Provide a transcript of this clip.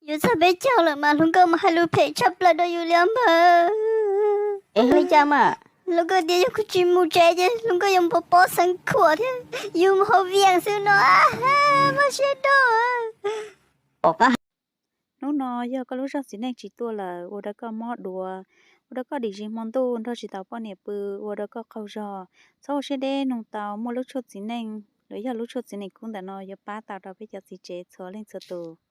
Yus txog peb caug lawm mas hluas nkauj mas hais lus phem tshaj plaws rau yus li os npawg. Es li cas mas? Hluas nkauj tias yog kuv tsis mus tsev ces hluas nkauj yuav mus pov pob xeev khuam thiab yus mus hauv vias xwb no. Muaj siab dua. Hnub no yog koj lub zog txiv neej tsis tuaj lawm, ua rau koj mob dua, ua rau koj dim zis hmo ntuj nrog tsis tau poj niam pw, ua rau koj qaug zog. Txhob ua siab deb, nug tau muaj lub tshuaj txiv neej los yog lub tshuaj txiv neej kub ntawm no yuav pab tau rau peb cov txiv tsev txhua leej txhua tus.